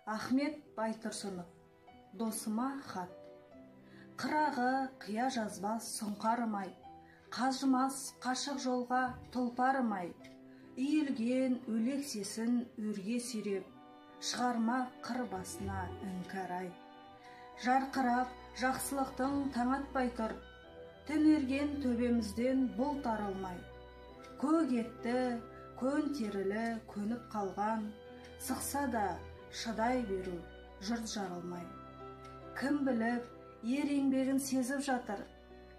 Ахмет Байтұрсынов. Досыма хат. Қырағы қия жазбас сұңқарым-ай, қажымас қашық жолға тұлпарым-ай, үйілген өлексесін өрге сүйреп, шығарма қыр басына іңкәр ай. Жарқырап жақсылықтың таң атпай тұр, түнерген төбемізден бұлт арылмай. Көк етті, көн терілі көніп қалған, сықса да шыдай беру жұрт жарылмай. Кім біліп, ер еңбегін сезіп жатыр,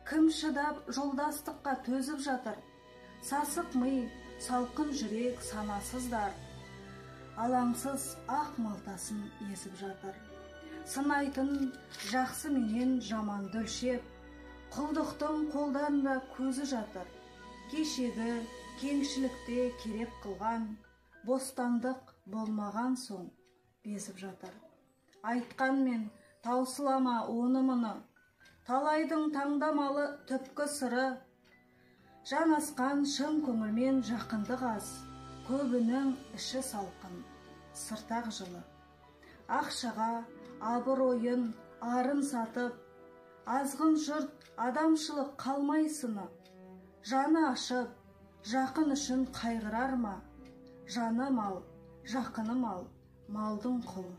кім шыдап жолдастыққа төзіп жатыр. Сасық ми, салқын жүрек санасыздар, алаңсыз ақ малтасын езіп жатыр. Сынайтын жақсы менен жаманды өлшеп, құлдықтың қолдарында көзі жатыр. Кешегі кеңшілікте керек қылған, бостандық болмаған соң безіп жатыр. Айтқанмен таусыла ма оны-мұны, талайдың таңдамалы түпкі сыры. Жанасқан шын көңілмен жақындық аз, көбінің іші салқын, сыртақ жылы. Ақшаға абыройын, арын сатып, азғын жұрт адамшылық қалмай сыны. Жаны ашып, жақын үшін қайғырар ма? Жаны мал, жақыны мал, малдың құлы.